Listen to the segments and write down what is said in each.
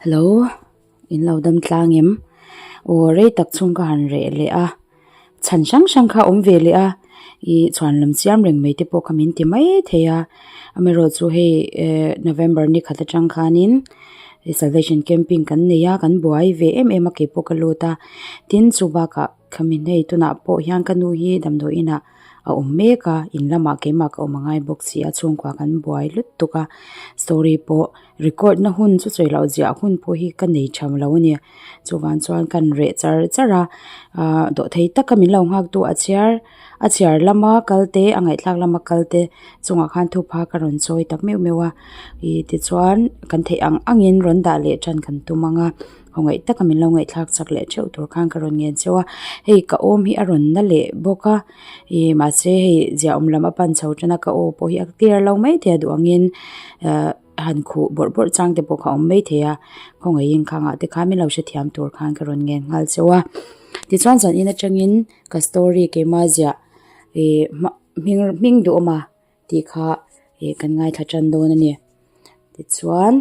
Hello, in lo dam tlang em? Aw rei tak chhung ka han reh leh a, chhan hrang hrang kha awm ve leh a, ih chhuan lam siam reng mai te pawh kha min ti mai thei a, amaherawh chu hei eh November ni khat atang khanin Salvation camping kan nei a, kan buai ve em em a keipawh ka lut a, tin chu bakah khami hei tunah pawh hian ka nu hi damdawi inah a awm mek a, in lamah keimah ka awm a ngai bawk si a, chhungkua kan buai lutuk a, story pawh record na hun chu sawi loh ziah hun pawh hi ka nei tha lo a ni. Chuvang chuan kan reh char char a, ahh dawhthei taka min lo nghak tu a chhiar a chhiar lama kal te a ngaihthlak lama kal te chungah khan thupha ka rawn chawi tak meuh meuh a, ih tichuan kan theih ang angin rawn dah leh tan kan tum ang a, khawngaih taka min lo ngaihthlak chak leh theuh tur khan ka rawn ngen cheu a, hei ka awm hi a rawn na leh bawk a, ih mahse hei ziahawm lam a pan chho tan a ka aw pawh hi a clear lo maithei a duh angin ahh. han khuh bawrh bawrh chang te pawh kha a awm maithei a khawngaihin khangah te khan min lo hrethiam tur khan ka rawn ngen nghal cheu a tichuan zan in atangin ka story keimah ziah ih hming hming duhawm a tih kha ih kan ngaithla tan dawn a ni tichuan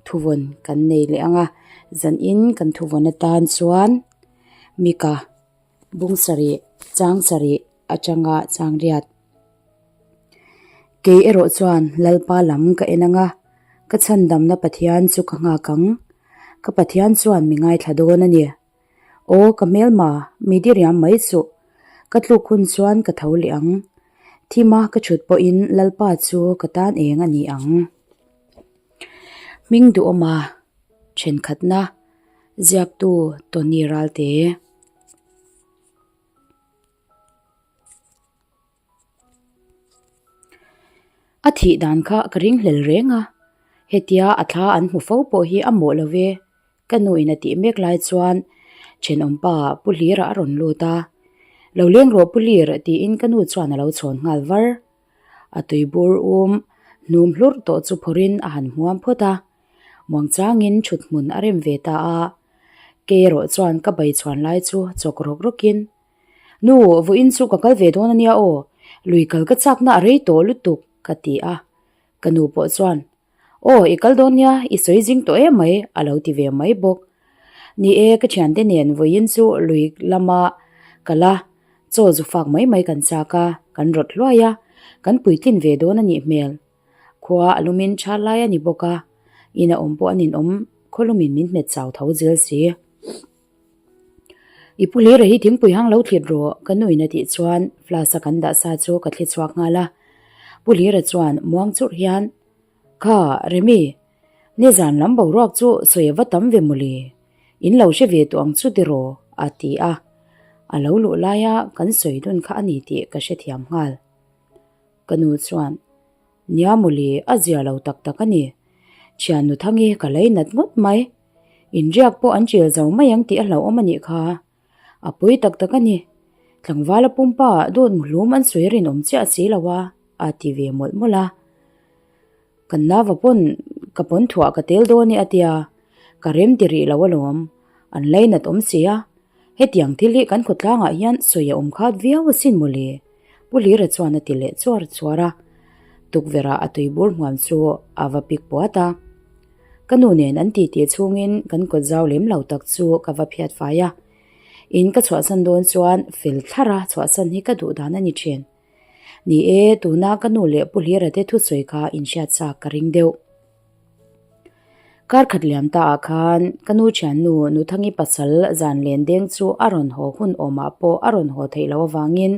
thuvawn kan nei leh ang a zan in kan thuvawn atan chuan mika bung sarih chang sarih atanga chang riat. Kei erawh chuan Lalpa lam ka en ang a, ka chhandamna Pathian chu ka nghak ang. Ka Pathian chuan mi ngaithla dawn a ni. Aw ka hmelma, mi diriam mai suh. Ka tluk hun chuan ka tho leh ang. Thima ka chhut pawhin Lalpa chu ka tan eng a ni ang. Hming duhawma thenkhatna ziaktu Tony Ralte. A thih dan kha ka ring hlel reng a, hetia a thla an hmu fo pawh hi a mawh lo ve, ka nu in a tih mek lai chuan thenawmpa Pu Hlira a rawn lut a, Lo leng rawh Pu Hlir tiin ka nu chuan a lo chhawn nghal var. A tuibur um hnum hlurh tawh chu phawrhin a han hmuam phawt a, muangchangin thuthmun a rem ve ta a, kei erawh chuan ka bai chhuan lai chu chawk rawk rawkin, Nu, vawiin chu ka kal ve dawn a nia aw, lui kal ka chakna a rei tawh lutuk, ka ti a. Ka nu pawh chuan, Aw, i kal dawn nia, i sawi zing tawh em mai, a lo ti ve mai bawk. Ni e, ka thiante nen vawiin chu lui lama kal a, chaw zu fak mai mai kan chak a, kan rawt hluai a, kan puitlin ve dawn a nih hmel. Khua a lumin tha lai a ni bawk a, ina awm pawh a ninawm, khawlumin min hmet chau tho zel si. I pu Hlira hi thingpui hang lo thlit rawh, ka nuin a tih chuan flask a kan dah sa chu ka thli chhuak nghal a. Pu Hlira chuan muang churh hian, Kha, Remi, nizan lam boruak chu sawi a va tam ve mawle, in lo hre ve tawh ang chu tiraw? a ti a. A lo luh laia kan sawi dun kha a ni tih ka hrethiam nghal. Ka nu chuan, Nia mawle, a zia lo tak tak a ni. Thiannu Thangi ka lei nat ngawt mai. Inriak pawh an chil zo mai ang tih a hlauhawm a nih kha. A pui tak tak a ni. Tlangvala pumpa ah dawt muhlum an sawi rinawm chiah si lo a, a ti ve mawlh mawlh a. Kan nava pawn ka pawn thuah ka tel dawn e a tia, ka rem ti rih lo alawm. An lainat awm si a. Hetiang thil hi kan khawtlangah hian sawi a awm khat viau asin mawle, Pu Hlira chuan a ti leh chuar chuar a. Tukverh ah a tuibur hmuam chu a va pik puat a. Ka nu nen an titi chhungin kan kawt zau lem lo tak chu ka va phiat fai a. In ka chhuahsan dawn chuan fel thlar a chhuahsan hi ka duh dan a ni thin. Ni e, tuna ka nu leh Pu Hlira te thusawi kha inhriat chak ka ring deuh. Kar khat liam ta ah khan ka nu thiannu Nuthangi pasal zan len deng chu a rawn haw hun awmah pawh a rawn haw theih loh avangin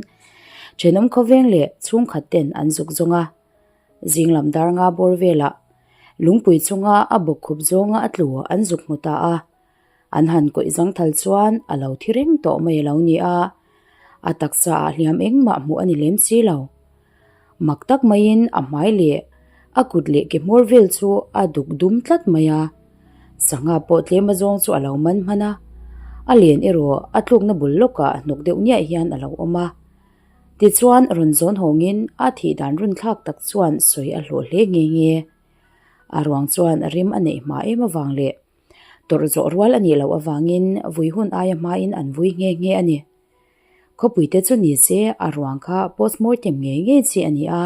thenawm khawveng leh chhungkhat ten an zuk zawng a. Zing lam dar nga bawr velah lungpui chunga a bawk khup zawnga a tlu an zuk hmu ta a. An han kawih zangthal chuan a lo thi reng tawh mai a lo ni a, a taksa ah hliam engmah hmuh a ni lem si lo. Mak tak maiin a hmai leh a kut leh ke hmawr vel chu a duk dum tlat mai a, sangha pawh tlem azawng chu a lo man hman a, a len erawh a tlukna bul lawkah hnawk deuh niaih hian a lo awm a. Tichuan rawn zawn hawngin a thih dan runthlak tak chuan sawi a hlawh hle nghe nghe. A ruang chuan rim a neih hma em avang leh tawrh zawh rual a nih loh avangin vui hun aia hmain an vui nghe nghe a ni. Khawpuite chu ni se a ruang kha postmortem ngei ngei chi a ni a.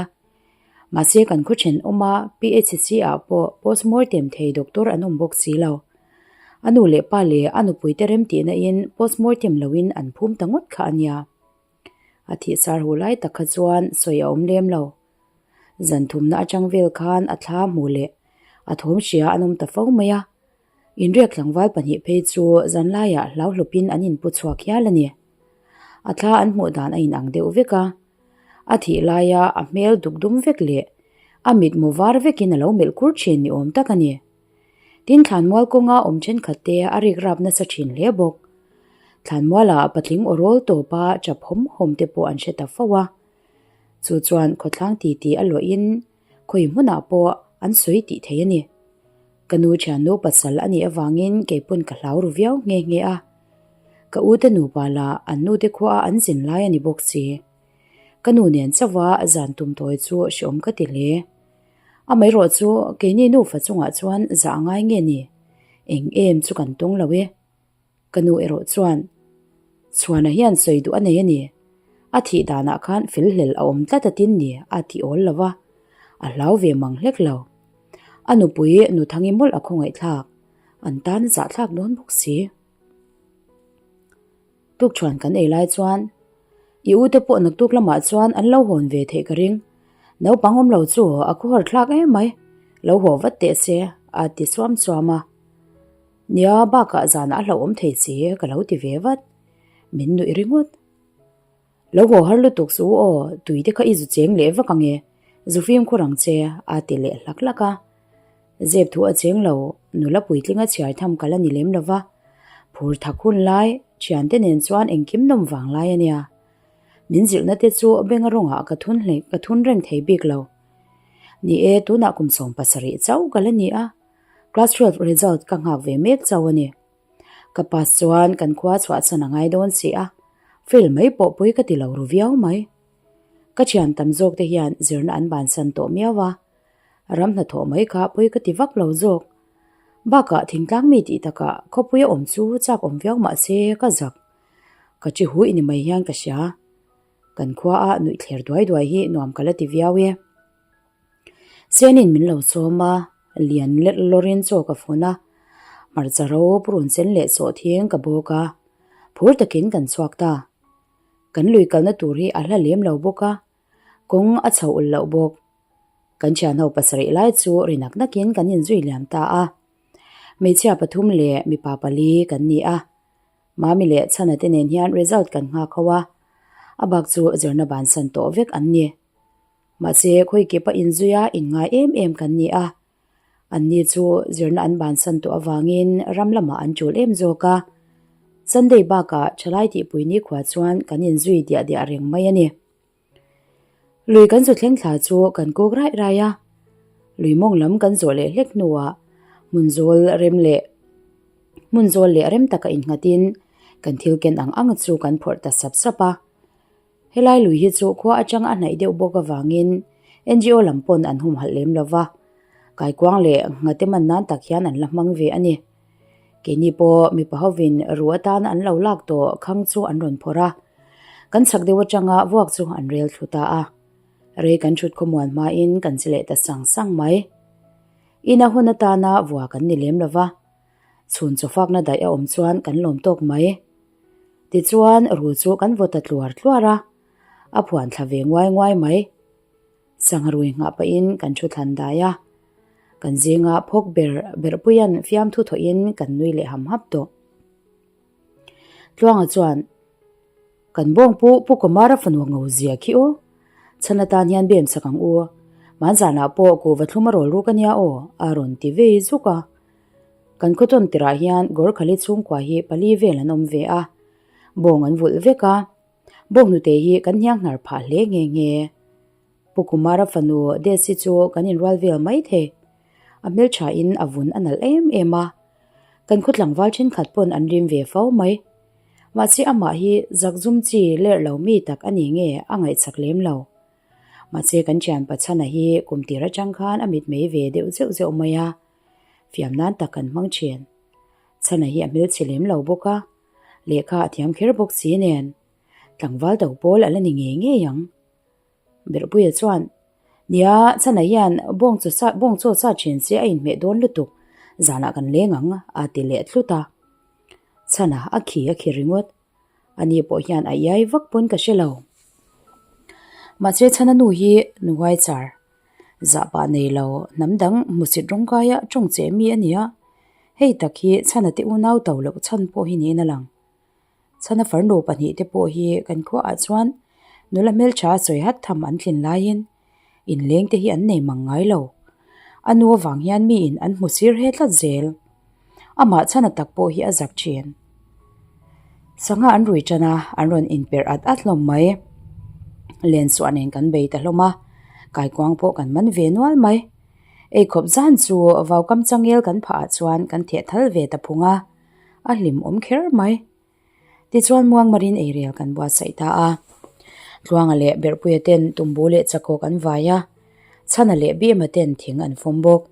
Mahse kan khaw thenawma PHC ah pawh postmortem thei doctor an awm bawk si lo. A nu leh pa leh a nupuite remtihna in postmortem loin an phum ta ngawt kha a nia. A thih sar hu lai tak kha chuan sawi a awm lem lo. Zan thumna atang vel khan a thla hmu leh a thawm hria an awm ta fo mai a. Inriak tlangval pahnih phei chu zanlaiah hlau hlawpin an inpu chhuak hial a ni. A thla an hmuh dan a inang deuh vek a. A thih laia a hmel duk dum vek leh a mitmu var vekin a lo melh kur thin ni awm tak a ni. Tin, thlanmual kawnga awm thenkhat te a rik rap nasa thin hle bawk. Thlanmualah patling aw rawl tawpa chap hawm hawm te pawh an hre ta fo a. Chu chuan khawthlang titi a luahin khawi hmunah pawh an sawi tih thei a ni. Ka nu thiannu pasal a nih avangin kei pawn ka hlau ru viau nghe nghe a. Ka u te nupa lah an nu te khuaah an zin lai a ni bawk si. Ka nu nen chauha zan tum tawi chu hreawm ka ti hle. Amaherawh chu keini nufa chungah chuan zah a ngai nge ni? Eng em chu kan tawng lo e. Ka nu erawh chuan, Chhuana hian sawi duh a nei a ni. A thih danah khan fel hlel a awm tlat a tin ni a ti awl lo va, a hlau ve mang hlek lo. A nupui Nuthangi mawlh a khawngaihthlak, an tan a zahthlak dawn bawk si. Tukṭhuan kan ei lai chuan, I u te pawh naktuk lamah chuan an lo hawn ve theih ka ring. Naupang awm lo chu a khawhar thlak em mai, lo haw vat teh se a ti suam suam a. Nia, bakah zanah a hlauhawm thei si ka lo ti ve vat. Min nuih ringawt. Lo haw har lutuk suh u aw, tui te kha i zu cheng leh vak ang e, zu fimkhur ang che, a ti leh hlak hlak a. Zep thu a cheng lo, nula puitlinga chhiar tham kal a ni lem lo va. Phur thak hun lai, thiante nen chuan engkim nawm vang lai a nia. Min zilhna te chu benga rawngah ka thun hlei ka thun reng thei bik lo. Ni e, tunah kum 70 chauh ka la ni a, class 12 result ka nghak ve mek chauh a ni. Ka pass chuan kan khua chhuahchhan a ngai dawn si a, fail mai pawh pui ka ti lo ru viau mai. Ka thian tam zawk te hian zirna an bansan tawh miau a, ram hnathawh mai kha pui ka ti vak lo zawk. Bakah thingtlang mi tih takah khawpui a awm chu chak awm viau mah se ka zak. Ka chi hui ni mai hian ka hria. Kan khua a nuih thler duai duai hi nuam ka la ti viau e. Senin min lo sawm a, lian lerh lawrin chaw ka fun a, hmarcha ro purun sen leh sawhthing ka bawk a, phur takin kan chhuak ta. Kan lui kalna tur hi a hla lem lo bawk a, kawng a chho ulh loh bawk. Kan thianho pasarih lai chu ri nak nakin kan inzui liam ta a. Hmeichhia pathum leh mipa pali kan ni a. Mami leh Chhana te nen hian result kan nghak ho a, a bak chu zirna bansan tawh vek an ni. Mahse, khawi kip a inzuia inngai em em kan ni a. Anni chu zirna an bansan tawh avangin ram lamah an tul em zawk a. Sunday bakah thalai tihpui nikhua chuan kan inzui diah diah reng mai a ni. Lui kan zu thleng thla chu kan kuk raih raih a. Lui mawng lam kan zawh leh hlek hnuah hmun zawl rem leh hmun zawl leh rem taka innghatin kan thil ken ang ang chu kan phawrh ta sap sap a. Helai lui hi chu khua atanga a hnaih deuh bawk avangin NGO lam pawn an humhalh lem lo va, kaikuang leh nghate man nan tak hian an la hmang ve a ni. Keini pawh mipa hovin ru atana an lo lak tawh khang chu an rawn phawrh a, kan chhak deuh atanga vuak chu an rel thlu ta a. Rei kan thut khawmuan hmain kan che leh ta sang sang mai. Ina hun atana vua kan ni lem lo va, chhun chawfakna daih a awm chuan kan lawm tawk mai. Tichuan ru chu kan vaw ta tluar tluar a, a phuan thla ve nguai nguai mai. Sangha rui nghah pahin kan thu thlan dai a, kan zinga phawk ber berhpuian fiamthu thawhin kan nui leh ham hap tawh. Tluanga chuan, Kan bawng pu Pu Kumara fanu ngo zia khi aw, chhan atan hian bem chak ang u, hmanzanah pawh kuhva thlum a rawl ruk a nia aw, a rawn ti vei zuk a. Kan khawtawn tirah hian Gorkhali chhungkua hi pali vel an awm ve a, bawng an vulh vek a, bawng hnute hi kan hniang hnar phah hle nghe nghe. Pu Kumara fanu Desi chu kan inrual vel mai thei. A hmelthain a vun a nalh em em a, kan khaw tlangval thenkhat pawn an rim ve fo mai. Mahse amah hi zakzum chi lerh lo mi tak a ni nge a ngaihchak lem lo. Mahse kan thianpa Chhana hi kum tir atang khan a mitmei ve deuh zeuh zeuh mai a. Fiam nan tak kan hmang thin. Chhana hi a hmelchhe lem lo bawk a, lehkha a thiam kher bawk si nen, tlangval do pawl a la ni ngei ngei ang. Berhpuia chuan, Nia, Chhana hian bawng chaw sa bawng chaw sa thin se a inhmeh dawn lutuk. Zanah kan leng ang, a ti leh tlut a. Chhana a khi a khi ringawt. Ani pawh hian a iai vak pawn ka hre lo. Mahse Chhana nu hi nuai char zah pah nei lo hnam dang hmusit rawngkaia tawng che mi a ni a. Hei tak hi Chhana te unau to loh chhan pawh hi niin a lang. Chhana farnu pahnihte pawh hi kan khuaah chuan nula hmeltha sawi hat tham an tlin laiin inleng te hi an nei mang ngai lo. A nu avang hian miin an hmu sir he tlat zel. Amah chhana tak pawh hi a zak thin. Sangha an rui tan a, an rawn inperh at at hlawm mai. Lensuah nen kan bei ta hlawm a, kaikuang pawh kan man ve nual mai. Eikhawp zan chu vaukam changel kan phah ah chuan kan theh thal ve ta phung a. A hlim awm kher mai. Tichuan Muangmarin eirel kan buatsaih ta a. Tluanga leh Berhpuia ten tumbu leh chakawk an vai a, Chhana leh Bima ten thing an fawm bawk.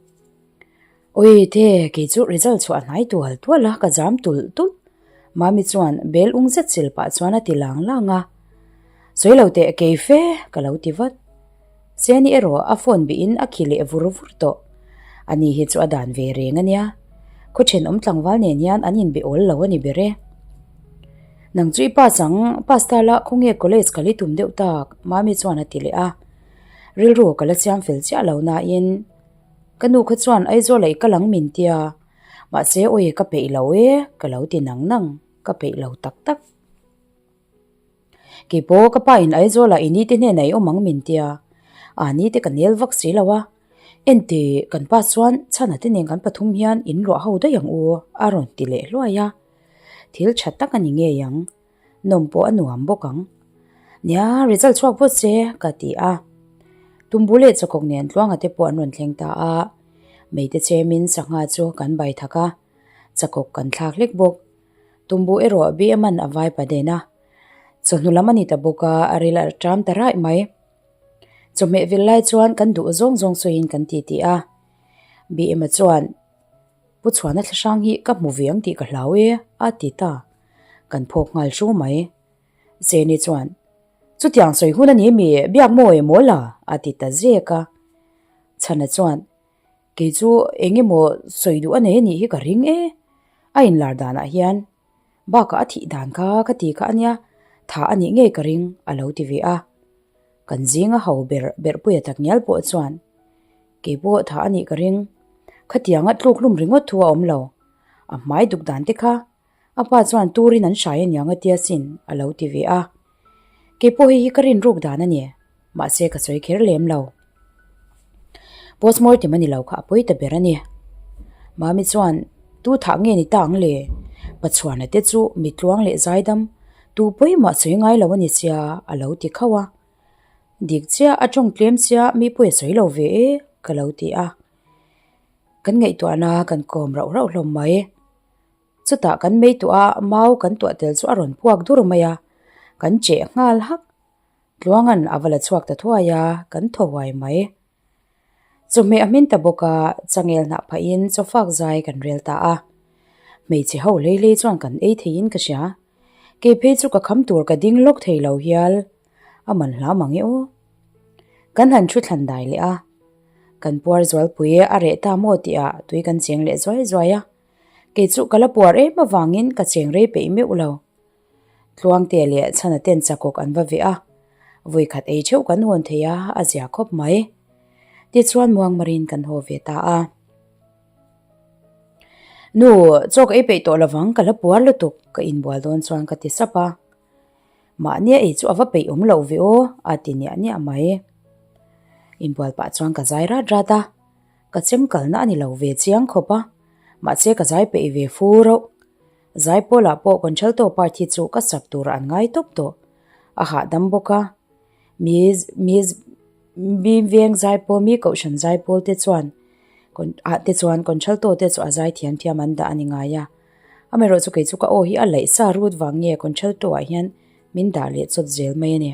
Awi te, kei chu result chhuah hnai tual tual a, ka zam tulh tulh. Mami chuan bel ung zet sil pah chuan a ti lang lang a. Sawi lo teh kei fe, ka lo ti vat. Seni erawh a phone bihin a khi leh vur vur tawh. Ani hi chu a dan ve reng a nia. Khaw thenawm tlangval nen hian an inbe awl lo a ni ber e. Nang chu i pass ang, pass ta la khawnge college ka li tum deuh tak, Mami chuan a ti leh a. Rilru ka la siam fel chiah lo nain ka nu kha chuan Aizawl ah i kal ang min tia, mahse awi ka peih lo e ka lo ti nang nang, ka peih lo tak tak. Keipawh ka pa in Aizawl ah i ni te hnenah i awm ang min tia, a ni te ka nel vak si lo a, ente kan pa chuan chhana te nen kan pathum hian in luah ho daih ang u a rawn ti leh hluai a, thil tha tak a ni ngei ang, nawm pawh a nuam bawk ang. Nia result chhuak phawt se ka ti a, tumbu leh chawkawk nen tluanga te pawh an rawn thleng ta a, meite chemin sangha chu kan bai thak a, chakawk kan thlak hlek bawk. Tumbu erawh BM-a'n a vai pa den a. Chawhnu lam a ni ta bawk a, a ril a ṭam ta raih mai. Chawhmeh vil lai chuan kan duh zawng zawng sawiin kan ti ti a. BM-a chuan, Pu Chhuana thlahrang hi ka hmu ve ang tih ka hlau e, a ti ta. Kan phawk nghal hru mai. Seni chuan, Chutiang sawi hun a ni mi, biak maw e mawl a? a ti ta zek a. Chhana chuan, Kei chu eng emaw sawi duh a nei a nih hi ka ring e. A inlar danah hian bakah a thih dan kha ka ti kha a nia, tha a nih ngei ka ring a lo ti ve a. Kan zinga ho ber berhpuia tak ngial pawh chuan kei pawh tha a nih ka ring. Khatianga tluk hlum ringawt thu a awm lo. A hmai duk dan te kha a pa chuan turin an hrai aniang a tia sin a lo ti ve a. Kei pawh hei hi ka rinruk dan a ni. Mahse ka sawi kher lem lo. Postmortem a ni lo kha a pawi ta ber a ni. Mami chuan tu thah nge ni ta ang le? Pachuana te chu mitluang leh zaidam tu pawimah sawi ngai lo a ni sia a lo ti khauh a. Dik chiah a tawng tlem sia mi pawi a sawi lo ve e ka lo ti a. Kan ngaihtuahna kan kawm rauh rauh hlawm mai. Chutah kan mei tuah a mau kan tuah tel chu a rawn puak dur mai a, kan cheh nghal hak. Tluanga'n a va la chhuak ta thuai a, kan thaw huai mai. Chawhmeh a hmin ta bawk a, changel hnah phahin chawfak zai kan rel ta a. Hmeichhe ho hlei hlei chuan kan ei theiin ka hria. Kei phei chu ka kham tur ka ding lawk thei lo hial. A man hla mang e aw. Kan han thu thlan dai leh a. Kan puar zualpui a reh ta maw tihah tui kan cheng leh zuai zuai a. Kei chu ka la puar em avangin ka cheng rei peih meuh lo. Tluangte leh Chhana ten chakawk an va veh a, vawi khat ei theuh kan hawn thei a, a zia khawp mai. Tichuan Muangmarin kan haw ve ta a. Nu, chaw ka ei peih tawh lovang, ka la puar lutuk, ka inbual dawn chuan ka ti sap a. Mahnia ei chu a va peih awm loh ve aw, a ti niah niah mai. Inbual pah chuan ka zai rat rat a, ka chem kalna a ni lo ve chiang khawp a, mahse ka zai peih ve fu rauh. Zaipawlah pawh contralto part hi chu ka sak turah an ngai tawp tawh. A hahdam bawk a, mi mi mi veng zaipawl mi kohhran zaipawl te chuan ah te chuan contralto te chu a zai thiam thiam an dah a ni ngai a. Amaherawh chu kei chu ka aw hi a laih sa rut vang nge contralto ah hian min dah leh chawt zel mai a ni.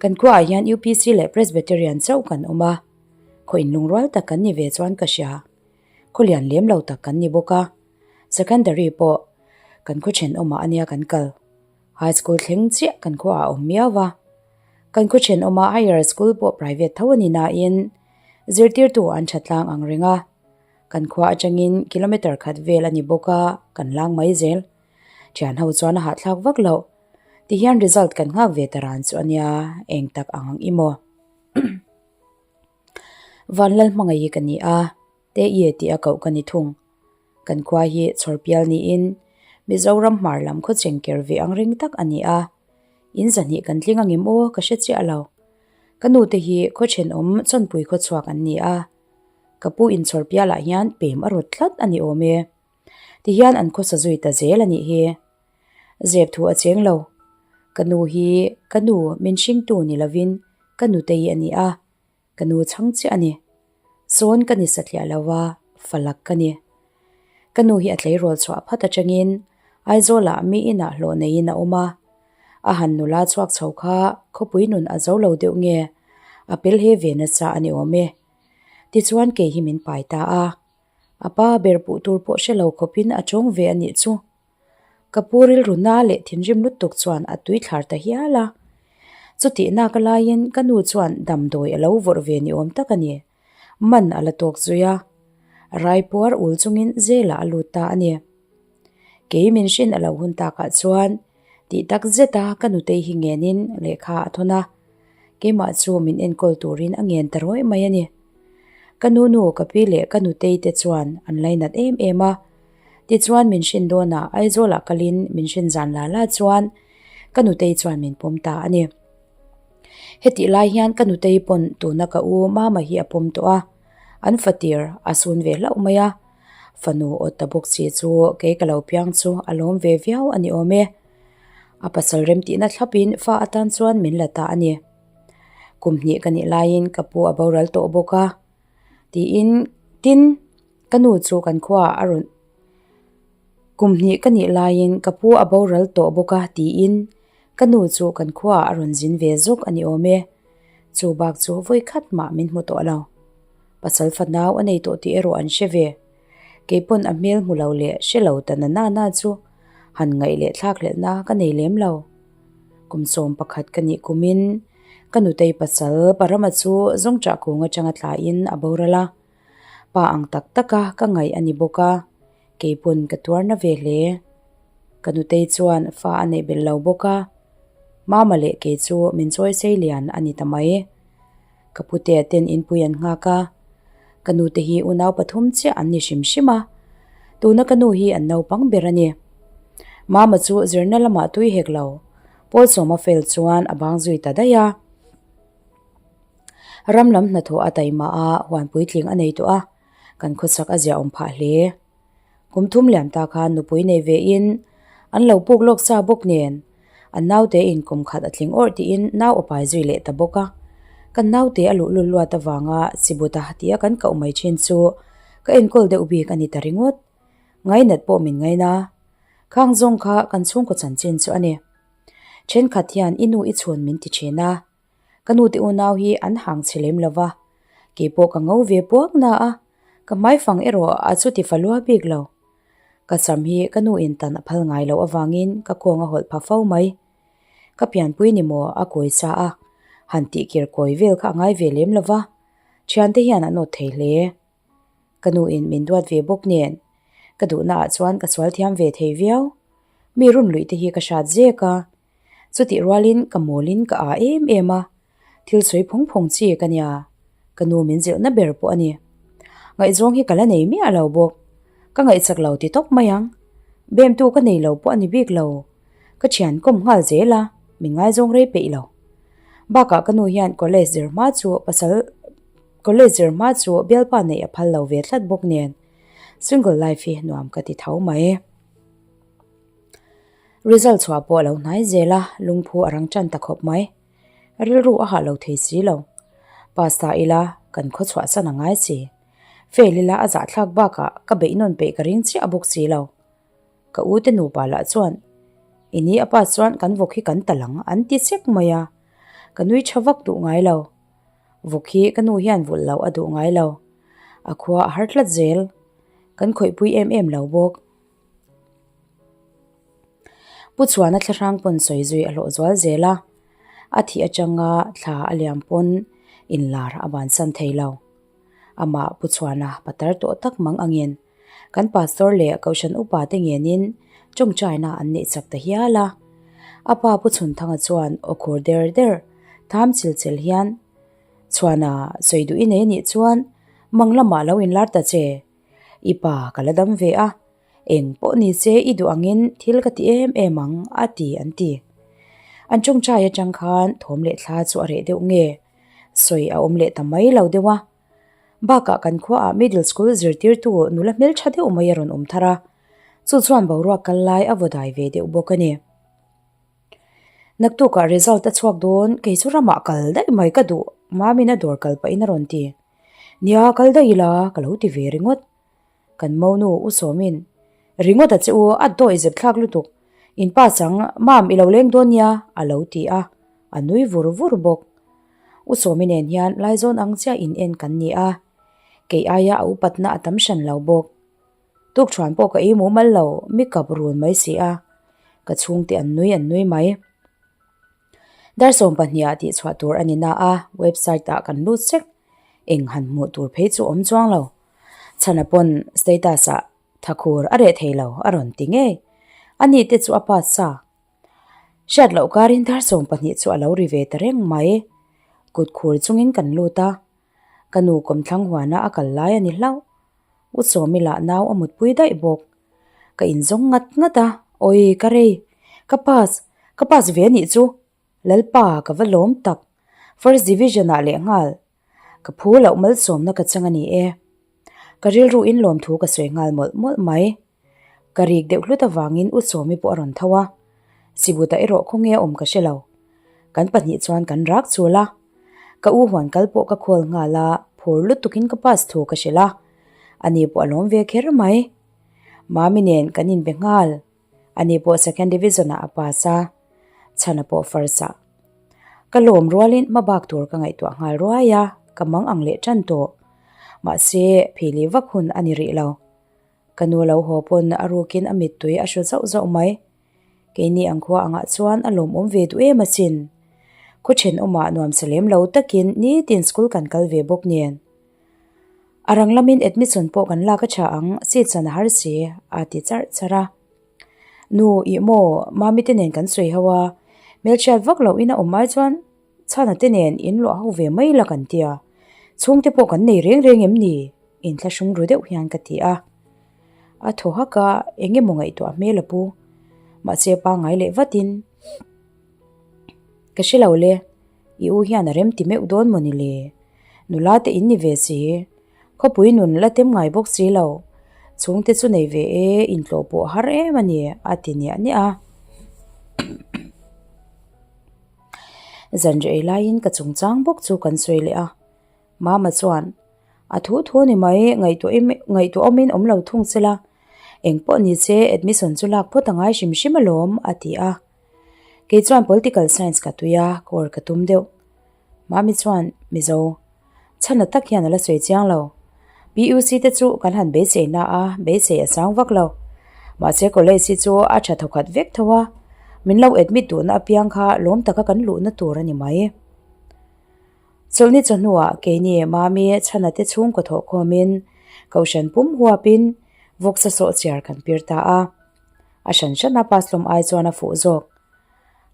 Kan khuaah hian UPC leh Presbyterian chauh kan awm a, khaw inlungrual tak kan ni ve chuan ka hria. Khaw lian lem lo tak kan ni bawk a. Secondary pawh kan khaw thenawmah a nia kan kal. High school thleng chiah kan khuaah a awm miau va. Kan khaw thenawmah higher school pawh private tho a ni nain zirtirtu an tha tlang ang reng a. Kan khua atangin kilometre khat vel a ni bawk a, kan lang mai zel. Thian ho chuan a hahthlak vak loh. Tihian result kan nghak ve ta ran chu a nia, eng tak ang ang i maw? Vanlal hmangaih hi ka ni a, Te Ie tih a koh ka ni thung. Kan khua hi chhawrpial niin Mizoram hmar lam khaw chengker ve ang reng tak a ni a. In zahnih kan tling angem aw ka hre chiah lo. Ka nu te hi khaw thenawm chawnpui khaw chhuak an ni a. Ka pu inchhawrpialah hian pem a rawt tlat a ni awm e. Tihian an khawsa zui ta zel a nih hi. Zep thu a cheng lo. Ka nu hi ka nu min hringtu ni lovin ka nutei a ni a. Ka nu chhang chiah a ni. Sawn ka ni satliah lo a, falak ka ni. Ka nu hi a tleirawl chhuah phat atangin Aizawlah mi inah hlawh neiin a awm a. A han nula chhuak chho kha khawpui nun a zo lo deuh nge a pel he ve nasa a ni awm e. Tichuan kei hi min pai ta a. A pa ber puh tur pawh hre lo khawpin a tawng ve a nih chu. Ka pu rilru na leh thinrim lutuk chuan a tui thlar ta hial a. Chutih nak a laiin ka nu chuan damdawi a lo vawrh ve ni awm tak a ni. Man a la tawk zui a. Raipuar ul chungin zelah a lut ta a ni. Kei min hrin a lo hun takah chuan tih tak zeta ka nutei hi ngenin lehkha a thawn a. Keimah chu min enkawl turin a ngen ta rawih mai a ni. Ka nu nu, ka pi leh ka nutei te chuan an lainat em em a. Tichuan min hrin dawnah Aizawlah kalin min hrin zan la la chuan ka nutei chuan min pawm ta a ni. Hetih lai hian ka nutei pawn tuna ka u Mama hi a pawm tawh a, an fatir a sun ve hlauh mai a. Fanu awt ta bawk chi chu kei ka lo piang chu a lawm ve viau a ni awm e. A pasal remtihna thlapin fa atan chuan min la ta a ni. Kum hnih ka nih laiin ka pu a boral tawh bawk a, tiin tin ka nu chu kan khuaah a rawn Kum hnih ka nih laiin ka pu a boral tawh bawk a tiin ka nu chu kan khuaah a rawn zin ve zawk a ni awm e. Chu bak chu vawi khat mah min hmu tawh lo. Pasal fanau a nei tawh tih erawh an hre ve. Kei pawn a hmel hmu lo leh hre lo ta na na chu han ngaih leh thlak hlelhna ka nei lem lo. Kum 11 ka nih kumin ka nutei pasal Parama chu zawngṭah kung aṭanga tlain a boral a. Pa ang tak taka ka ngaih a ni bawk a, kei pawn ka tuar na ve hle. Ka nutei chuan fa a neih belh lo bawk a, Mama leh kei chu min chawi sei lian a ni ta mai. Ka putea ten inpui an nghak a, ka nute hi unau pathum chiah an ni hrim hrim a, tuna ka nu hi an naupang ber a ni. Mama chu zirna lamah tui hek lo, Paul sawma fel chuan a bang zui ta daih a. Ram lam hnathawh a taima a, huan puitling a nei tawh a, kan khawchhak a ziahawm phah hle. Kum thum liam ta khan nupui nei ve in an lo puk lawk sa bawk nen an naute in kum khat a tling awrh tiin nau a pai zui leh ta bawk a. Kan naute a luh lul luat avanga chibuta tia kan koh mai thin chu ka enkawl deuh bik a ni ta ringawt. Ngainat pawh min ngaina. Khang zawng kha kan chhungkaw chanchin chu a ni. Thenkhat hian i nu i chhun min ti thin a. Ka nu te unau hi an hang chhe lem lo va, kei pawh ka ngo ve puak na a, ka hmaifang erawh a chuti fa lua bik lo. Ka sam hi ka nu in tan a phal ngai loh avangin ka kawng a hawlh pha fo mai. Ka pianpui ni maw a kawi sa a, han tihkir kawi vel kha a ngai ve lem lo va, thiante hian an awt thei hle. Ka nu in min duat ve bawk nen, ka duhna ah chuan ka sual thiam ve thei viau. Mi run luih te hi ka hrat zek a, Chutih rualin ka mawlin ka aa em em a, thil sawi phawng phawng chi ka nia, ka nu min zilhna ber pawh a ni. Ngaihzawng hi ka la nei miah lo bawk, ka ngaihchak lo ti tawp mai ang. Bemtu ka nei lo pawh a ni bik lo, ka thian kawm nghal zel a, min ngaizawng rei peih lo. Bakah ka nu hian college zir hma chu pasal college zir hma chu bialpa neih a phal lo ve tlat bawk nen, single life hi nuam ka ti tho mai. Result chhuah pawh a lo hnai zel a, lungphu a rang tan ta khawp mai. Rilru a hah lo thei si lo. Pass ta ila kan khaw chhuah san a ngai si. Fail ila a zahthlak bakah ka beih nawn peih ka ring chiah bawk si lo. Ka u te nupa lah chuan I ni a pass chuan kan vawk hi kan ta lang an ti chek mai a, ka nui tha vak duh ngai lo. Vawk hi ka nu hian vulh loh a duh ngai lo. A khua a har tlat zel. Kan khawihpui em em lo bawk. Pu Chhuana thlahrang pawn sawi zui a hlawh zual zel a, a thih atanga thla a liam pawn inlar a bansan thei lo. Amah Pu Chhuana patar tawh tak mang angin kan pastor leh kohhran upa te ngenin tawngtaina an neih chak ta hial a. A pa Pu Chhunthanga chuan aw khur der der tham chil chel hian Chhuana sawi duh i nei anih chuan mang lamah lo inlar ta che. I pa ka la dam ve a, eng pawh ni se i duh angin thil ka ti em em ang a ti an ti. An tawngtai atang khan thawm leh thla chu a reh deuh nge? Sawi a awm leh ta mai lo deuh a. Bakah kan khuaah middle school zirtirtu nula hmeltha deuh mai a rawn awm thar a, chu chuan boruak kal lai a vaw dai ve deuh bawk a ni. Naktukah result a chhuak dawn, kei chu ramah kal daih mai ka duh, Mami'n a dawr kal pahin a rawn ti. Nia, kal daih ila, ka lo ti ve ringawt. Kan monu U Sawmin, Ringawt a che u, a dawih zep thlak lutuk. In pa chang, Mam, i lo leng dawn nia, a lo ti a, a nui vur vur bawk. U Sawmi nen hian laizawn ang chiah in en kan ni a, kei aia a upatna a tam hran lo bawk. Tukṭhuan pawh ka ei mumal lo, mi kap run mai si a, ka chhungte an nui an nui mai. Dar 12 ah tihchhuah tur a ni na a, website ah kan lut sek. Eng han hmuh tur phei chu awm chuang lo. Chhana pawn status ah thakhur a reh thei lo a rawn ti ngei. Ani te chu a pass sa. Hriat loh karin dar 12 chu a lo ri ve ta reng mai. Kut khur chungin kan lut a, ka nu kawmthlang huana a kal lai a ni hlauh. U Sawmi lah nau a mutpui daih bawk. Ka inzawng ngat ngat a, Awi ka rei, ka pass, ka pass ve anih chu, Lalpa ka va lawm tak, First Division ah leh nghal, ka phu loh malsawmna ka chang a ni e. Ka rilru in lawmthu ka sawi nghal mawlh mawlh mai. Ka rik deuh hlut avangin U Sawmi pawh a rawn tho a, Sibuta erawh khawnge a awm ka hre lo. Kan pahnih chuan kan rak chul a, ka u huan kal pawh ka khawl nghal a, phur lutukin ka pass thu ka hrilh a, ani pawh a lawm ve kher mai. Mami nen kan inbe nghal, ani pawh second division ah a pass a, chhana pawh first ah. Ka lawm rualin hma bak tur ka ngaihtuah nghal ruai a, ka mang ang leh tan tawh. Mahse, phili vak hun a ni rih lo. Ka nu lo haw pawn a rukin a mittui a hru zauh zauh mai. Keini ang khua angah chuan a lawmawm ve duh em asin. Khaw thenawmah nuamsa lem lo takin nitin school kan kal ve bawk nen. A rang lamin admission pawh kan lak a tha ang, seat chan a har si, a ti charh charh a. Nu, ih maw, Mami te nen kan sawi ho a, hmelchhiat vak loh in a awm ai chuan Chhana te nen in luah ho ve mai la kan tia, chhungte pawh kan nei reng reng em ni? Inthlahrung ru deuh hian ka ti a. A thaw hak a, eng emaw ngaihtuah hmel a pu. Mahse pangngai leh vatin, Ka hre lo le, i u hian a rem ti meuh dawn maw ni le? Nula te in ni ve si, khawpui nun la tem ngai bawk si lo, chhungte chu nei ve e, intlawh pawh har em a ni, a ti niah niah a. Zanriah ei laiin ka chungchang bawk chu kan sawi leh a, Mama chuan, A thu thu ni mai, ngaihtuah awmin awm lo thung che la, eng pawh ni che admission chu lak phawt a ngai hrim hrim alawm, a ti a. Kei chuan political science ka tui a, course ka tum deuh. Mami chuan, Mizo, chhana tak hian a la sawi chiang lo. PUC te chu kan han beisei na a, beisei a sang vak lo. Mahse college hi chu a tha thawkhat vek tho a, min lo admit duhna apiang kha lawm taka kan luhna tur a ni mai. Chawlhni chawhnuah keini Mami chhana te chhungkaw thawh khawmin Kohhran pum huapin vawksa sawh chiar kan pir ta a. A hran hrana pass hlawm ai chuan a fuh zawk.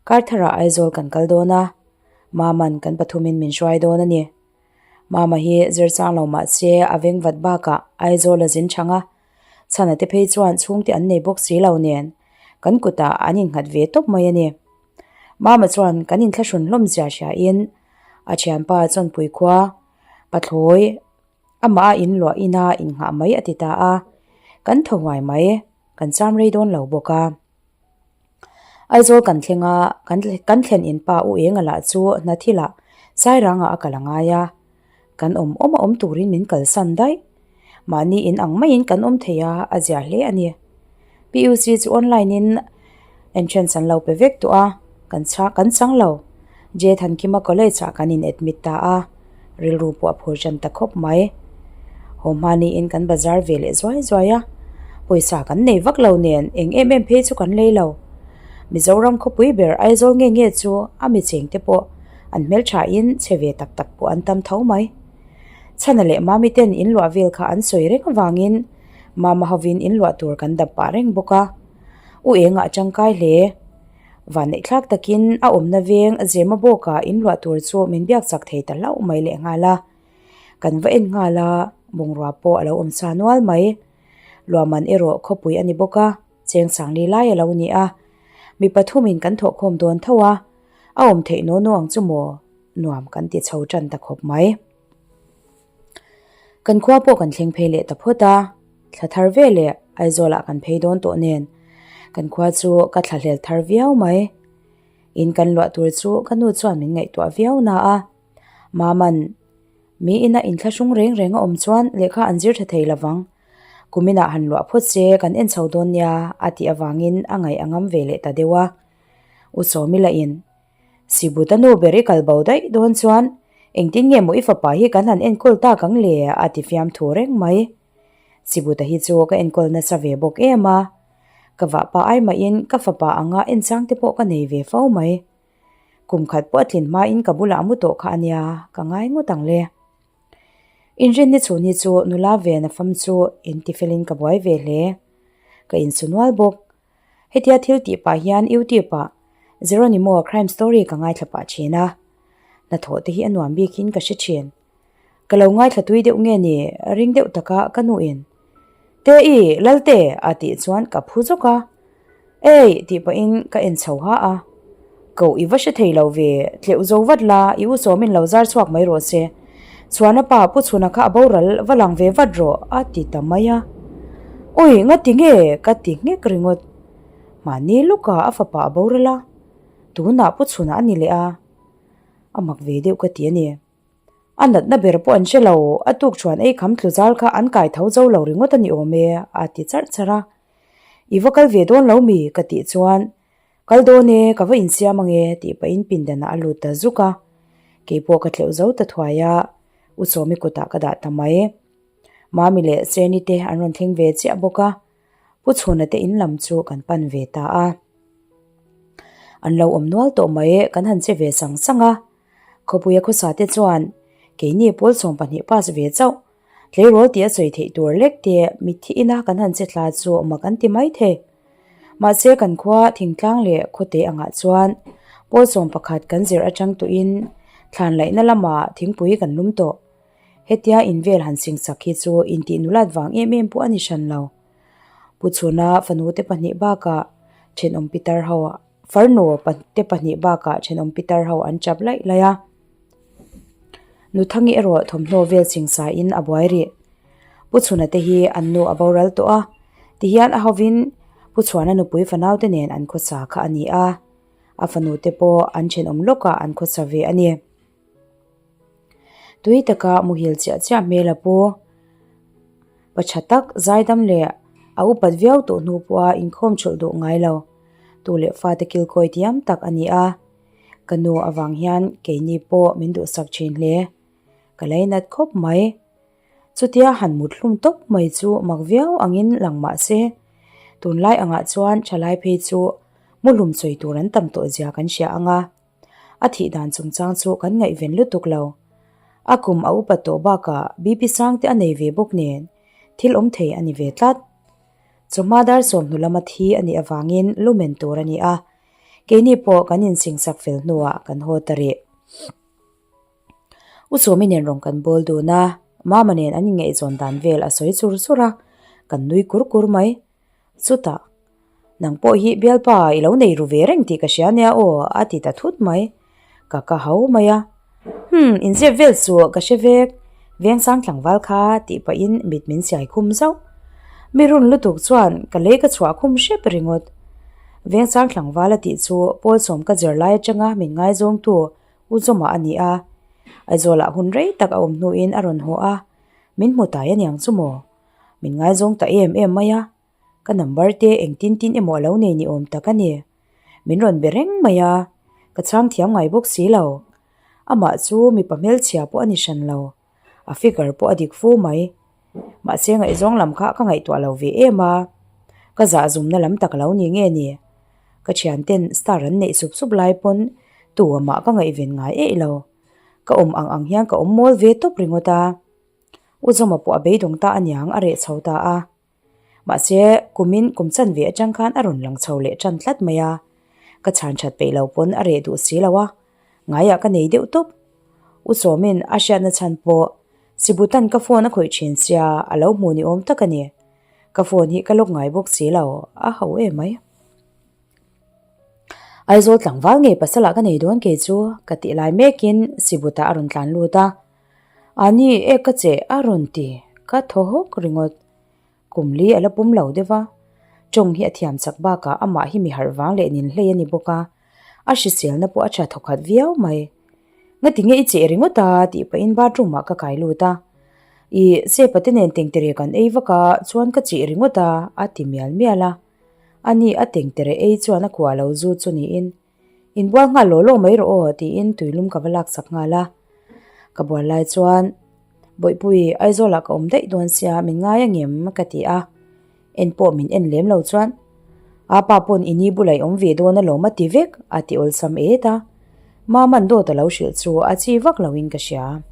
Kartharah Aizawl kan kal dawn a, Maman kan pathumin min hruai dawn a ni. Mama hi zir chang lo mah se a veng vat bakah Aizawl a zin chhang a, chhana te phei chuan chhungte an nei bawk si lo nen kan kutah an innghat ve tawp mai a ni. Mama chuan kan inthlahrun hlawm zia hriain a thianpa Chawnpui khua pathlawi amah a inluah ina innghah mai a ti ta a, kan thaw huai mai, kan cham rei dawn lo bawk a. Aizawl kan thleng a, kan thlen in pa U Enga lah chu hna thilah Sairangah a kal a ngai a, kan awm awm a awm turin min kalsan daih. Mahni in ang maiin kan awm thei a, a zia hle a ni. PUC chu online in entrance an lo pe vek tawh a, kan chha kan chang lo. J Thankima college ah kan in admit ta a, rilru pawh a phur tan ta khawp mai. Haw hmaniin kan bazar ve leh zuai zuai a, pawisa kan nei vak lo nen eng em em phei chu kan lei lo. Mizoram khawpui ber Aizawl nge nge chu a mi cheng te pawh an hmelthain chhe ve tak tak pawh an tam tho mai. Chhana leh Mami ten in luah vel kha an sawi reng avangin Mama hovin in luah tur kan dap pah reng bawk a. U engah tangkai hle. Vanneihthlak takin a awmna veng Zema bawkah in luah tur chu min biak chak thei ta hlauh mai lehnghal a. Kan va en nghal a, bungrua pawh a lo awm sa nual mai. Luahman erawh khawpui a ni bawk a, cheng sangli lai a lo ni a. Mi pathumin kan thawhkhawm dawn tho a, a awm theih naw naw ang chu maw? Nuam kan ti chho tan ta khawp mai. Kan khua pawh kan thleng phei leh ta phawt a, thla thar ve leh Aizawlah kan phei dawn tawh nen kan khua chu ka thla hlel thar viau mai. In kan luah tur chu ka nu chuan min ngaihtuah viau na a, Maman mi ina inthlahrung reng reng a awm chuan lehkha an zir tha thei lovang, kuminah han luah phawt se kan en chho dawn nia a tih avangin a ngaih a ngam ve leh ta deuh a. U Sawmila in Sibuta nu ber i kal bo daih dawn chuan engtin nge maw i fapa hi kan han enkawl tak ang le a ti fiam thu reng mai. Sibuta hi chu ka enkawl nasa ve bawk em a, ka vahpa ai mahin ka fapa anga enchang te pawh ka nei ve fo mai. Kum khat pawh a tlin hmain ka bulah a mu tawh kha a nia, ka ngai ngawt ang le. Inrinni chhun hi chu nula ven a fam chu intifelin ka buai ve hle. Ka insu nual bawk. Hetia thil tih pah hian YouTube ah Jeronimo crime story ka ngaithla pah thin a, hnathawh te hi a nuam bik in ka hre thin. Ka lo ngaithla tui deuh nge ni ring deuh taka ka nu in Te i Lalte a tih chuan ka phu zawk a, Ei tih pahin ka en chho ha a, Koh i va hre thei lo ve, tleuh zo vat la, i u sawmin lo zar chhuak mai rawh se. Chhuana pa Pu Chhuna kha a boral va lang ve vat rawh a ti ta mai a. Ui, nga ti nge? ka ti nghek ringawt. Mahni lukah a fapa a boral a, tunah Pu Chhuna a ni leh a, a mak ve deuh ka ti a ni. A natna ber pawh an hre lo, a tuk chuan ei kham tlu zal kha an kai tho zo lo ringawt a ni awm e a ti charh charh a. I va kal ve dawn lo mi? ka tih chuan Kal dawn e, ka va insiam ang e tih pahin pindanah a lut ta zuk a. Keipawh ka tleuh zo ta thuai a, U Sawmi kutah ka dah ta mai. Mami leh Seni te an rawn thleng ve chiah bawk a, Pu Chhuna te in lam chu kan pan ve ta a. An lo awm nual tawh mai, kan han che ve sang sang a. Khawpuia khawsa te chuan keini pawl 12 pass ve chauh Tleirawl tih a sawi theih tur lek te mitthi ina kan han che tla chu mak an ti mai thei. Mahse kan khua thingtlang leh khawte angah chuan pawl 11 kan zir atang tuhin thlan laihna lamah thingpui kan lum tawh. Hetia invel han singsak hi chu intih nulat vang em em pawh a ni hran lo. Pu Chhuna fanute pahnih bakah thenawm pitar ho farnu te pahnih bakah thenawm pitar ho an chap laih laih a. Nuthangi erawh thawmhnaw vel chingsa in a buai rih. Pu Chhuna te hi an nu a boral tawh a, tihian a hovin Pu Chhuana nupui fanau te nen an khawsa kha a ni a, a fanu te pawh an thenawm lawkah an khawsa ve a ni. Tui taka muhil chiah chiah hmel a pu. Pa tha tak zaidam leh a upat viau tawh hnu pawha inkhawm thulh duh ngai lo. Tu leh fate kilkawi diam tak a ni a. Ka nu avang hian keini pawh min duhsak thin hle. Ka lainat khawp mai. Chutia han mut hlum tawp mai chu mak viau angin lang mah se, tunlai angah chuan thalai phei chu mu hlum sawi tur an tam tawh zia kan hria ang a. A thih dan chungchang chu kan ngaihven lutuk lo. A kum a upat tawh bakah BP sang te a nei ve bawk nen thil awm thei a ni ve tlat. Chawhma dar sawmhnu lama thi a nih avangin lumen tur a ni a, keini pawh kan insingsak fel hnuah kan haw ta rih. U Sawmi nen rawn kan bawl dun a, Mama nen an inngaihzawn dan vel a sawi chur chur a, kan nui kur kur mai. Chutah, Nang pawh hi bialpa i lo nei ru ve reng tih ka hria nia aw a ti ta thut mai. Ka ka hau mai a. Hum, inzep vel chu ka hre vek, Vengsang tlangval kha tih pahin mit min siai khum zauh. Mi run lutuk chuan ka lei ka chhuah khum hrep ringawt. Vengsang tlangval a tih chu Paul sawm ka zir lai atanga min ngaizawngtu U Zawma a ni a. Aizawlah hun rei tak a awm hnuin a rawn haw a, min hmu tai aniang chu maw? Min ngaizawng ta em em mai a, ka number te engtin tin emaw a lo nei ni awm tak a ni. Min rawn be reng mai a, ka chhang thiam ngai bawk si lo. Amah chu mipa hmelchhia pawh a ni hran lo, a figure pawh a dik fu mai. Mahse ngaihzawng lam kha ka ngaihtuah lo ve em a, ka zahzumna lam tak lo ni nge ni. Ka thianten star an neih sup sup lai pawn tu amah ka ngaihven ngai eih lo. Ka awm ang ang hian ka awm mawl ve tawp ringawt a. U Zawma pawh a beidawng ta aniang a reh chho ta a. Mahse, kumin kum chanve atang khan a rawn lang chho leh tan tlat mai a. Ka chhan that peih lo pawn a reh duh si lo a, ngaiah ka nei deuh tawp. U Sawmin a hriatna chhan pawh Sibutan ka phone a khawih thin sia a lo hmu ni awm tak a ni. Ka phone hi ka lawk ngai bawk si lo, a ho em mai. Aizawl tlangval ngei pasalah ka nei dawn kei chu ka tih lai mekin Sibuta a rawn tlan lut a. A ni e ka che a rawn ti, ka thaw hawk ringawt. Kum li a la pum lo deuh a, tawng hi a thiam chak bakah amah hi mi harh vang leh nin hlei a ni bawk a, a hriselna pawh a tha thawkhat viau mai. Ngati nge i cheh ringawt a tih pahin bathroom ah ka kai lut a, Ih, Sepa te nen tengtere kan ei vak a, chuan ka cheh ringawt a a ti mial mial a. Ani a tengtere ei chuan a kuah lo zu chu niin, Inbual nghal law law mai rawh aw tiin tuilum ka va laksak nghal a. Ka bual lai chuan Bawihpui Aizawlah ka awm daih dawn sia min ngai a ngem ka ti a. En pawh min en lem lo chuan A pa pawn i ni bulah i awm ve dawn alawm a ti vek a ti awlsam et a. Maman dawt a lo hrilh chu a chi vak loin ka hria.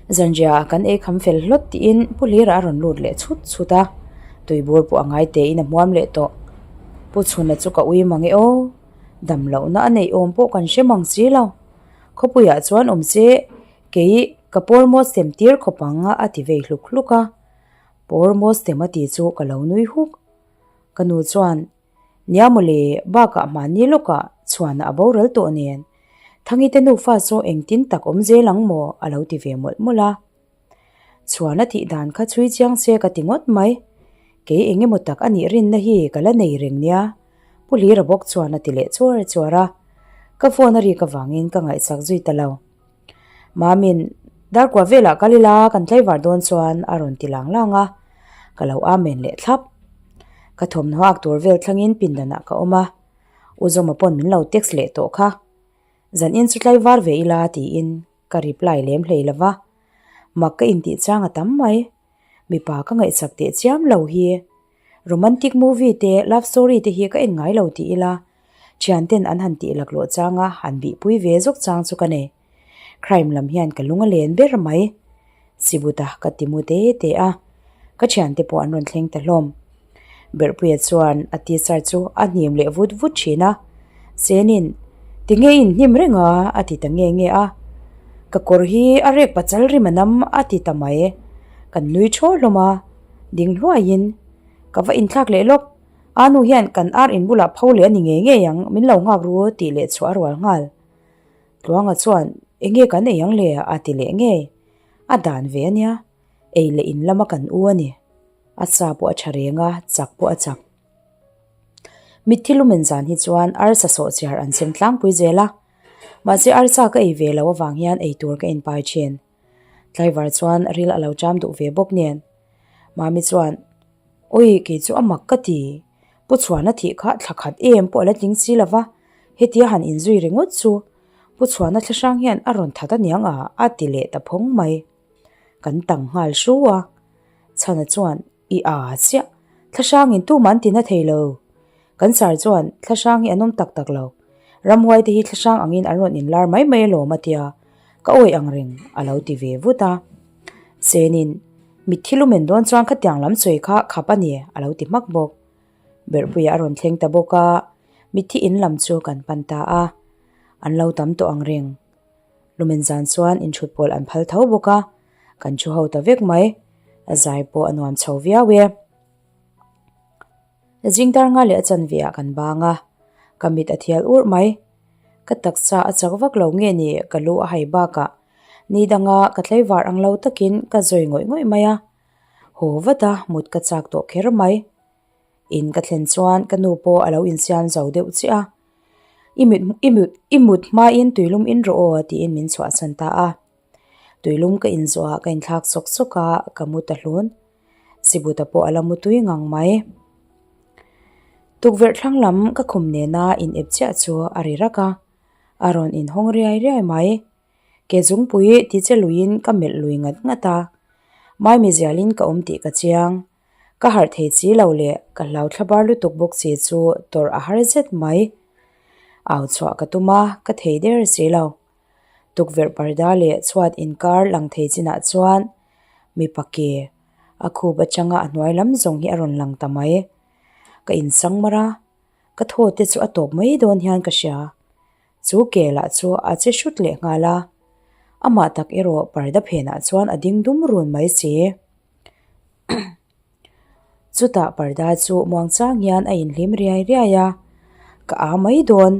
Zanriah kan ei kham fel hlawt tiin Pu Hlira a rawn lut leh chhut chhut a, tuibur pawh a ngai tein a hmuam leh tawh. Pu Chhuna chu ka ui mang e aw, dam lohna a neih awm pawh kan hre mang si lo. Khawpuiah chuan awm se kei ka pawl maw sem tir khawp ang a ti vei hluk hluk a, pawl maw sem a ti chu ka lo nui huk. Ka nu chuan Nia mawle, bakah mahni lawkah chhuana a boral tawh nen, Thangi te nufa saw engtin tak awm zel ang maw a lo ti ve mawlh mawlh a. Chhuana thih dan kha chhui chiang se ka ti ngawt mai, kei eng emaw tak a nih rinna hi ka la nei reng nia, Pu Hlira bawk chuan a ti leh chuar chuar a. Ka phone a rik avangin ka ngaihsak zui ta lo. Mamin, Darkua velah kal ila kan tlaivar dawn chuan a rawn ti lang lang a, ka lo amen leh thlap. Ka thawmhnaw ak tur vel thlangin pindanah ka awm a, U Zawma pawn min lo text leh tawh kha. Zanin chu tlaivar ve ila tiin ka reply lem hlei lo va, mak ka intih chang a tam mai. Mipa ka ngaihsak teh chiam lo hi. Romantic movie te love story te hi ka en ngai lo ti ila, thianten an han tih laklawh changa han bihpui ve zawk chang chu ka nei. Crime lam hian ka lung a len ber mai. Sibuta ka ti mu te te a, ka thiante pawh an rawn thleng ta hlawm. Berhpuia chuan a t-shirt chu a hnim leh vut vut thin a, Senin, Tinge i inhnim reng a? a ti ta nge nge a. Ka kawr hi a rek pachal rim a nam a ti ta mai. Kan nui thaw hlawm a. Ding hluaiin, Ka va inthlak leh lawk, a nu hian kan ar in bulah pho leh a ni ngei ngei ang, min lo nghak ru tih leh chhuah a rual nghal. Tluanga chuan, Enge kan ei ang le? a ti leh ngei. A dan ve a nia, ei leh in lama kan u a ni. A sa pawh a tha reng a, chak pawh a chak. Mitthi lumen zan hi chuan arsa sawhchiar an sem tlangpui zel a, mahse arsa ka ei ve loh avang hian eitur ka inpai thin. Tlaivar chuan ril a lo cham duh ve bawk nen. Mami chuan, Awi, kei chu a mak ka ti. Pu Chhuana thih kha thla khat em pawh a la tling si lo va, hetia han inzui ringawt chu Pu Chhuana thlahrang hian a rawn that aniang a, a ti leh ta phawng mai. Kan tang nghal hru a. Chhana chuan, I a chiah, thlahrangin tumah an ti na thei lo. Kan sar chuan thlahrang hi an awm tak tak lo. Ramhuai te hi thlahrang angin an rawn inlar mai mai alawm a tia, ka awi ang reng a lo ti ve vut a. Senin, Mitthi lumen dawn chuan khatiang lam sawi kha khap a ni a lo ti hmak bawk. Berhpuia a rawn thleng ta bawk a, mitthi in lam chu kan pan ta a. An lo tam tawh ang reng. Lumen zan chuan inthut pawl an phal tho bawk a, kan thu ho ta vek mai. A zai pawh a nuam chho viau e. Zingdar nga leh a chanve ah kan bang a, ka mit a thial urh mai. Ka taksa a chak vak lo nge ni ka lu a hai bakah ni danga ka tlaivar ang lo takin ka zawi ngawih ngawih mai a, haw vat a mut ka chak tawh kher mai. In ka thlen chuan ka nu pawh a lo insiam zo deuh chiah a, I mit i mut i mut hmain tuilum in rawh aw tiin min chhuahsan ta a. Tuilum ka inzawh ah ka inthlak sawk sawk a, ka mu ta hlun. Sibuta pawh a la mu tui ngang mai. Tukverh thlang lam ka khum nena in ep chiah chu a ri rak a, a rawn inhawng riai riai mai. Ke zungpui ti che luiin ka melh lui ngat ngat a, Maimi zialin ka awm tih ka chiang. Ka harh thei chi lo leh ka hlau thlabar lutuk bawk si chu tawrh a har zet mai. Au chhuah ka tum a, ka thei der si lo. Tukverh parda leh chhuat inkar lang thei chinah chuan mipa ke a khup atanga a hnuai lam zawng hi a rawn lang ta mai. Ka insang mar a, ka thaw te chu a tawp mai dawn hian ka hria. Chu ke lah chu a che hrut leh nghal a, amah tak erawh parda phenah chuan a ding dum run mai si. Chutah parda chu muangchang hian a inhlim riai riai a, ka a mai dawn.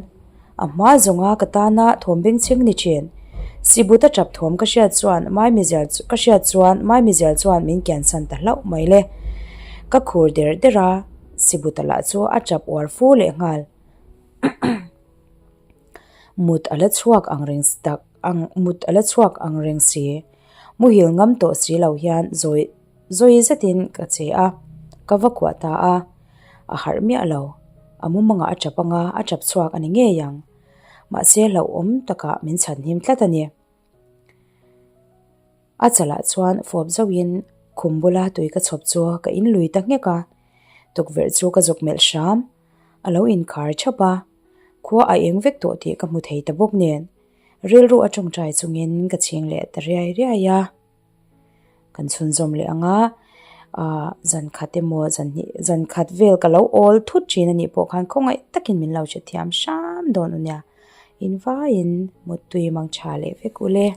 A hma zawnga ka tana thawm bengchheng ni thin. Sibuta tap thawm ka hriat chuan Maimizial ka hriat chuan Maimizial chuan min kiansan ta hlauh mai le. Ka khur der der a, Sibuta lah chu a tap uar fu leh nghal. Mut a la chhuak ang reng tak ang mut a la chhuak ang reng si. Muhil ngam tawh si lo hian zawi zawi zetin ka che a, ka va kuah ta a. A harh miah lo. A mumangah a tap anga a tap chhuak a ni ngei ang. Mahse hlauhawm takah min chhanhim tlat a ni. A chalah chuan fawp zauhin khum bula tui ka chhawp chu ka inlui ta nghek a, tukverh chu ka zuk melh hram. A lo inkhar thap a, khua a eng vek tawh tih ka hmu thei ta bawk nen, rilru a tawngtai chungin ka chhing leh ta riai riai a. Kan chhunzawm leh ang a, aah zan khat emaw zan hnih zan khat vel ka lo awl thut thin a nih pawh khan khawngaih takin min lo hrethiam hram dawn u nia, invaiin mutui mang tha leh vek u le.